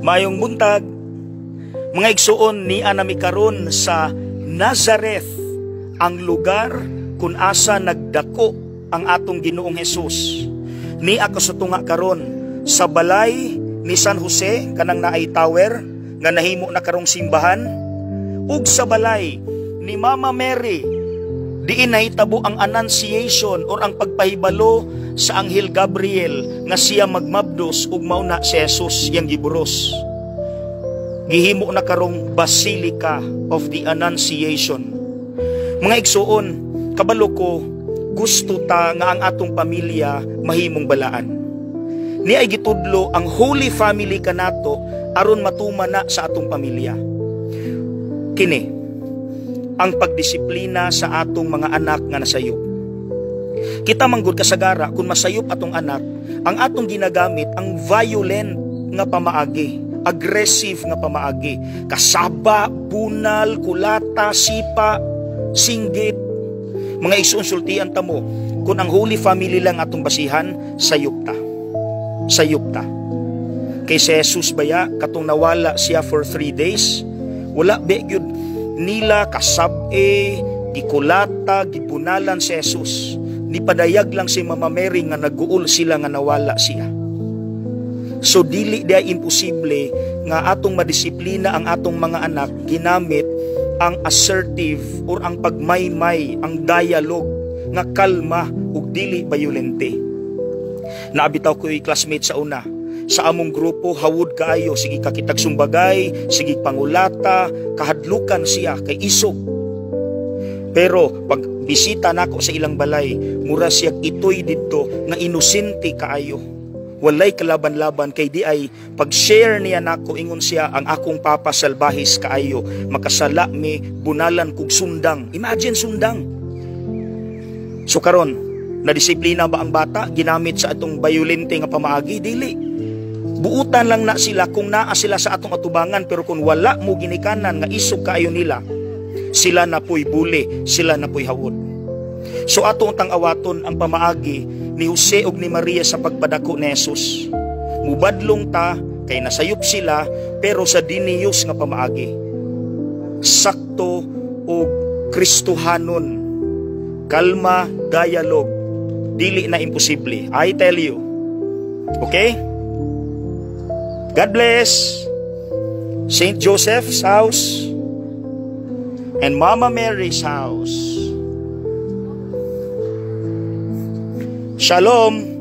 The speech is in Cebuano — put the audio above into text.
Mayong buntag, mga igsuon. Nia nami karon sa Nazareth, ang lugar kung asa nagdako ang atong Ginoong Hesus. Nia ko sa tunga karon sa balay ni San Jose, kanang naay tower nga nahimo na karong simbahan, ug sa balay ni Mama Mary, diin nahitabo ang Annunciation or ang pagpahibalo sa Anghel Gabriel nga siya magmabdos ug mao na si Jesus iyang giburos. Gihimo na karong Basilica of the Annunciation. Mga igsuon, kabalo ko gusto ta nga ang atong pamilya mahimong balaan. Ni ay gitudlo ang Holy Family kanato aron matuman na sa atong pamilya. Kini ang pagdisiplina sa atong mga anak nga nasayop. Kita manggod kasagara, kung masayop atong anak, ang atong ginagamit ang violent nga pamaagi, aggressive nga pamaagi, kasaba, bunal, kulata, sipa, singgit. Mga igsoon, sultian ta mo, kung ang Holy Family lang atong basihan, sayop ta. Sayop ta. Kay si Jesus baya, katong nawala siya for 3 days, wala ba gyud nila kasab-e, gikulata, gibunalan si Jesus? Nipadayag lang si Mama Mary nga naguol sila nga nawala siya. So dili diay imposible nga atong madisiplina ang atong mga anak ginamit ang assertive or ang pagmaymay, ang dialogue nga kalma ug dili violente. Naa bitaw ko'y classmate sa una. Sa among grupo, hawod kaayo, sige kakitag sumbagay, sige pangulata, kahadlukan siya kay isog. Pero pag bisita nako sa ilang balay, mura siya itoy didto nga inosente kaayo. Walay kalaban-laban kay di ay pag-share niya nako, ingon siya, "Ang akong papa salbahis kaayo, makasala mi, bunalan kog sundang." Imagine, sundang. So karon, na disiplina ba ang bata ginamit sa atong violente nga pamaagi? Dili. Buutan lang na sila kung naa sila sa atong atubangan, pero kung wala mo ginikanan nga isog kaayo nila, sila na po'y bully, sila na po'y hawod. So ato tang awaton ang pamaagi ni Jose ug ni Maria sa pagpadako ni Jesus. Mubadlong ta kay nasayop sila, pero sa diniyos nga pamaagi. Sakto ug Kristohanon. Kalma, dialogue. Dili na imposible. I tell you. Okay? God bless. Saint Joseph's house and Mama Mary's house. Shalom.